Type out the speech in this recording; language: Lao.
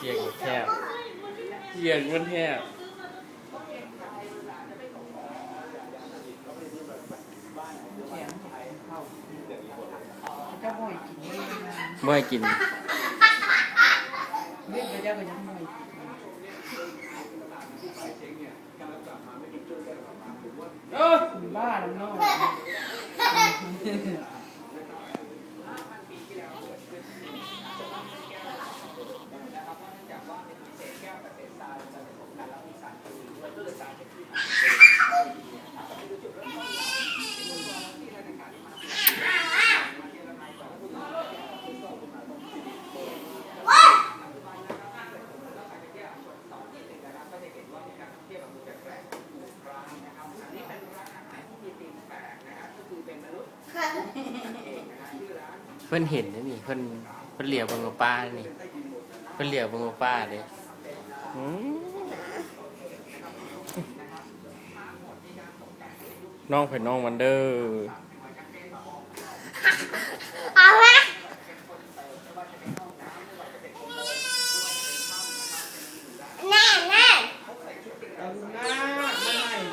ສຽງແຄບ ສຽງມັນແຄບ ເຈົ້າບໍ່ໃຫ້ກິນເລີຍນະ ບໍ່ໃຫ້ກິນ ເວດເຈົ້າກໍຍັງບໍ່ໃຫ້ກິນ ເອີ ບ້າແລ້ວເນາະ. ເພິ່ນເຫັນເດ້ນີ້ ເພິ່ນ ເພິ່ນຫຼຽວເບິ່ງວ່າປານີ້ ເພິ່ນຫຼຽວເບິ່ງວ່າປາເດ້. ອືມ ນ້ອງໃຜນ້ອງມັນເດີ້.